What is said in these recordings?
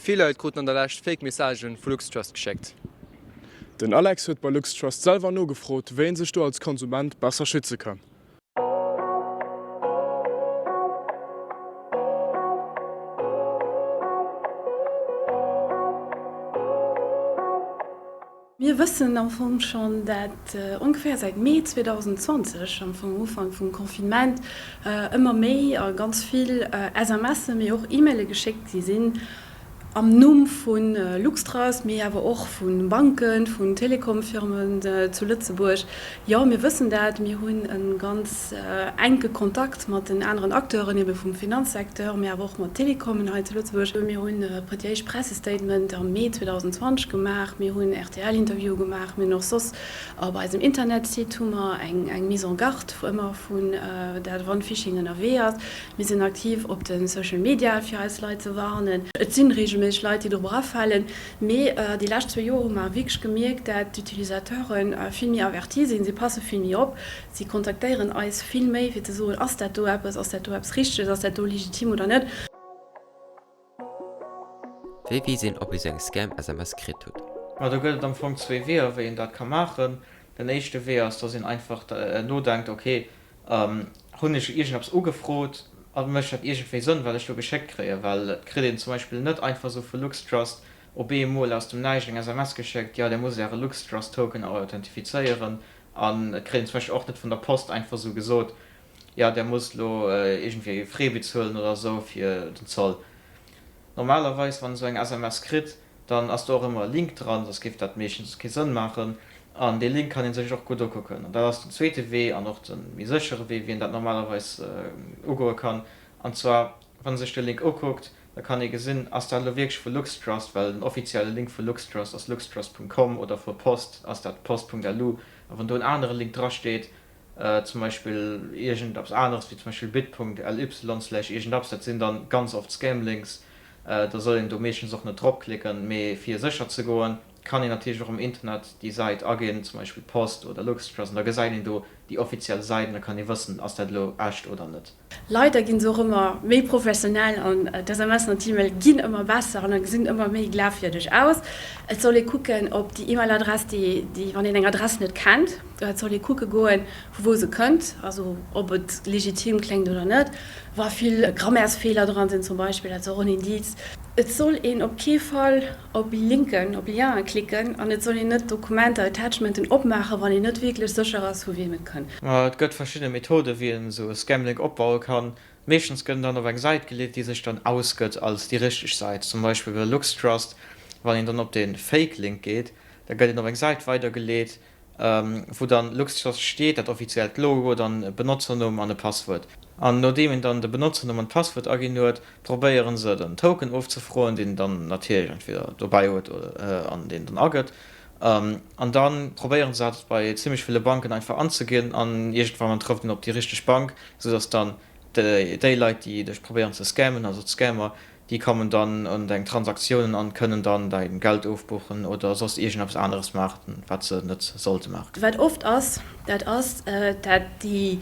Vill Leit kruten an der Lescht Fake Messagen vu LuxTrust geschéckt. Den Alex huet bei LuxTrust selwer nogefrot, wéi een sech do als Konsument besser schütze kann. Mir wëssen am Fong schonn, dat ongeféier säit Mee 2020, am Fong Ufank vum Confinement, ëmmer méi a ganz vill SMSen, mee och E-Maile geschéckt gi sinn am Numm vu LuxTrust, mee awer och vu Banken, vun Telekomfirmen zu Lëtzebuerg. Jo, mir wëssen dat. Mir hunn e ganz enke Kontakt mat den aneren Acteuren, ebe vum Finanzsecteur, mee awer och mat Telekommen hei zu Lëtzebuerg. Mir hunn e éischt Pressestatement am Mee 2020 gemaach, mir hunn RTL-Interviewe gemaach, mir hunn och soss op eisem Internetsite hu mer eng Mise en garde ëmmer vun dat wann Phishing ënnerwee ass. Mir sinn aktiv op de Social Media fir eis Leit ze warnen. Et sinn reegelméisseg Leit déi drop erafalen, mee déi lescht zwou Joer hu mer wierklech gemierkt dat d'Utilisateure vill méi averti sinn, si passe vill méi op, si kontaktéieren eis vill méi fir ze soen, ass dat do eppes, ass dat do eppes Richteges, ass dat do legitim oder net. Wéi weess een, ob ee sou eng Scam-SMS kritt hutt? Ma do gëtt et am Fong zwee Weeër, wéi een dat ka maachen. Den éischte Wee ass, dass een einfach nodenkt, ok, hunn ech iergendeppes ugefrot a mécht dat iergendwéi Sënn, wat ech do geschéckt kréien? Well et kritt een zum Beispill net einfach esou vu LuxTrust op eemol aus dem Näischt eng SMS geschéckt, jo, Dir musst Äre LuxTrust-Token authentifizéieren. An et kritt een zum Beispill och net vun der Post einfach esou gesot, Jo, där musst elo iergendwéi Frais bezuelen oder esou fir den Zoll. Normalerweis, wann een esou eng SMS kritt, dann ass do och ëmmer e Link dran, soss géif dat meeschtens kee Sënn maachen. An dee Link kann ee sech och gutt ukucken. An dat ass den zweete Wee an och de méi séchere Wee, wéi een dat normalerweis ugoe kann. An zwar, wann ee sech de Link ukuckt, da kann ee gesinn, ass dat elo wierklech vu LuxTrust, well den offizielle Link vu LuxTrust ass luxtrust.com oder vu Post ass dat post.lu. A wann do en anere Link drasteet, zum Beispill iergendeppes aneres wéi zum Beispill bit.ly slash iergendeppes, dat sinn dann ganz oft Scam-Links, da soll een do meeschtens och net drop klicken. Mee fir sécher ze goen, kann een natierlech och am Internet déi Säit aginn, zum Beispill Post oder Luxtrust, an da gesäit een do déi offiziell Säit an da kann ee wëssen, ass dat elo echt oder net. Leider ginn se och ëmmer méi professionell an d'SMSen an d'E-Maile ginn ëmmer besser an gesinn ëmmer méi glafwierdeg aus. Et soll ee kucken, ob déi E-Mail-Adress, déi, déi, wann een eng Adress net kennt, et soll ee kucke goen, vu wou se kënnt, also ob et legitim kléngt oder net. Wa vill Grammaires-Feeler dran sinn zum Beispill, dat ass och en Indiz. Et soll een op kee Fall op Linken, op Lienen klicken an et soll een net Dokumenter, Attachmenten opmaachen, wann een net wierklech sécher ass, vu wiem et kënnt. Et gëtt verschidde Methoden, wéi een esou e Scamlink opbaue kann. Meeschtens gëtt en dann op eng Säit geleet, déi sech dann ausgëtt als déi richteg Säit. Zum Beispill bei LuxTrust, wann een dann op de Fake-Link geet, da gëtt een op eng Säit weidergeleet, wou dann LuxTrust steet, dat offiziellt Logo, dann e Benotzernumm an e Passwuert. An nodeem een dann de Benotzernumm an d'Passwuert aginn huet, probéieren se den Token ofzefroen, deen een dann natierlech entweder dobäi huet oder an deen dann agëtt. An dann probéieren se dat bei zimmlech ville Banken einfach anzeginn an iergendwann trëfft een op déi richteg Bank, soudass dann déi Leit, déi dech probéieren ze scammen, also d'Scammer, Déi kommen dann un deng Transaktiounen an kënnen dann däin Geld ofbuchen oder soss iergendeppes aneres maachen, wat se net sollte maachen. Wat oft ass, dat ass, dat déi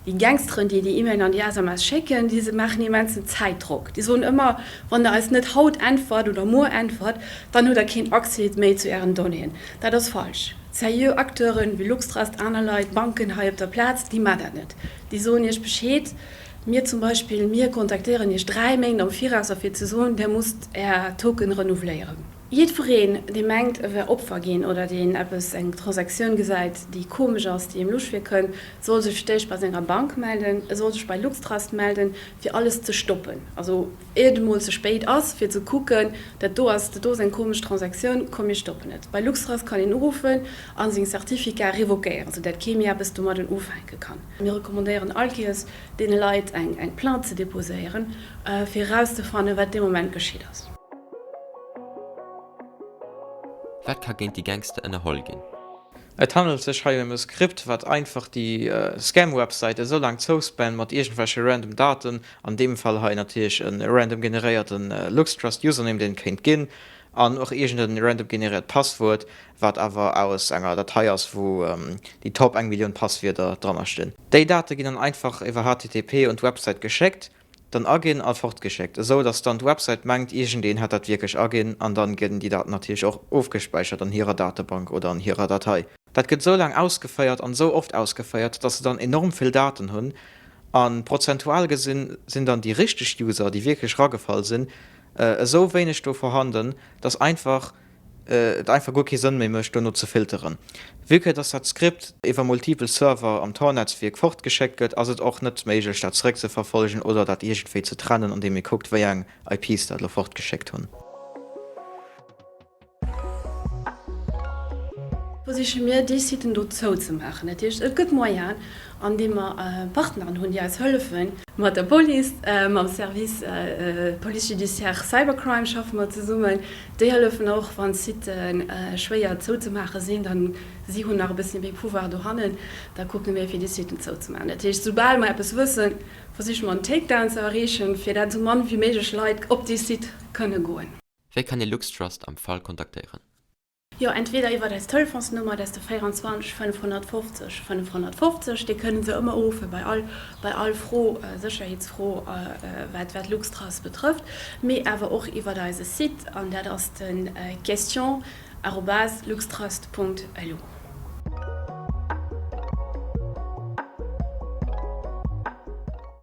Gangsteren, déi déi E-Mailen an déi SMS schécken, déi maachen immensen Zäitdrock. Déi soen ëmmer, Wann der eis net haut äntwert oder muer äntwert, dann hutt der keen Accès méi zu ären Donnéeën. Dat ass falsch. Seriö Acteuren, wéi Luxtrust, aner Leit, Banken hei op der Plaz, déi maachen dat net. Déi soen iech Bescheed. Mir zum Beispill, mir kontaktéieren Iech 3 Méint am Viraus fir ze soen, Där musst Är Token renouveléieren. Jiddwereen, dee mengt, e wär Opfer ginn oder deen eppes, eng Transaktioun gesäit, déi komesch ass, déi him lusch virkënnt, soll sech fir d'éischt bei senger Bank melden, e soll sech bei LuxTrust melden, fir alles ze stoppen. Also iert et emol ze spéit ass, fir ze kucken, dat do ass, dat do ass eng komesch Transaktioun, komm mir stoppen et. Bei LuxTrust kann een uruffen a seng Certificat revoquéieren, sou dat kee méi eppes domadden ufänke kann. Mir recommandéieren all Kéiers deene Leit eng Plainte ze deposéieren, fir erauszefannen, wat dee Moment geschitt ass. Wat ka géint déi Gangster ënnerholl ginn? Et handelt sech hei ëm e Skript, wat einfach déi Scam-Websäit esou laang zouspammt mat iergendwelche random Daten, an deem Fall hei natierlech e random generéierte LuxTrust-Username, deen et kéint ginn, an och iergend e random generéiert Passwuert, wat awer aus enger Datei ass, wou déi Top eng Millioun Passwierder dranner stinn. Déi Date ginn dann einfach iwwer http un d'Websäit geschéckt. Dann aginn a fortgeschéckt, esou dass dann d'Websäit mengt, iergendeen hätt dat wierklech aginn an dann ginn déi Daten natierlech och ofgespäichert an hirer Datebank oder an hirer Datei. Dat gëtt esou laang ausgeféiert an esou oft ausgeféiert, dass se dann enorm vill Daten hunn a prozentual gesinn sinn dann déi richteg User, déi wierklech ragefall sinn, esou wéineg do vorhanden, dass einfach et einfach guer kee Sënn méi mécht, dono ze filteren. Vue que dass dat Skript iwwer multipel Server am Tor-Netzwierk fortgeschéckt gëtt, ass et och net méiglech, dat zeréckzeverfollegen oder dat iergendwéi ze trennen, andeem ee kuckt, wéi eng IPs dat elo fortgeschéckt hunn. Versiche mir, déi Siten do zouzemaachen. Dat heescht, et gëtt Moyenen, andeem mer Partneren hunn, déi eis hëllefen. Mat der Police, mam Service Police judiciaire Cybercrime schaffe mer zesummen. Déi hëllefen och, wann d'Sitë schwéier zouzemaache sinn. Dann, si hunn nach e bësschen méi Pouvoir dohannen, da kucke mir, fir déi Siten zouzemaachen. Dat heescht, soubal mer eppes wëssen, versiche mer en Takedown ze erreechen, fir dat esou mann wéi méiglech Leit op dee Site kënne goen. Wéi kann ee LuxTrust am Fall kontaktéieren? Jo, entweder iwwert eis Telefonsnummer, dat ass de 24 550 550, déi kënnen se ëmmer uruffen bei all, bei all Fro, Sécherheetsfro, wat, wat LuxTrust betrëfft, mee awer och iwwert eise Site, an dat ass de question arobase luxtrust punkt lu.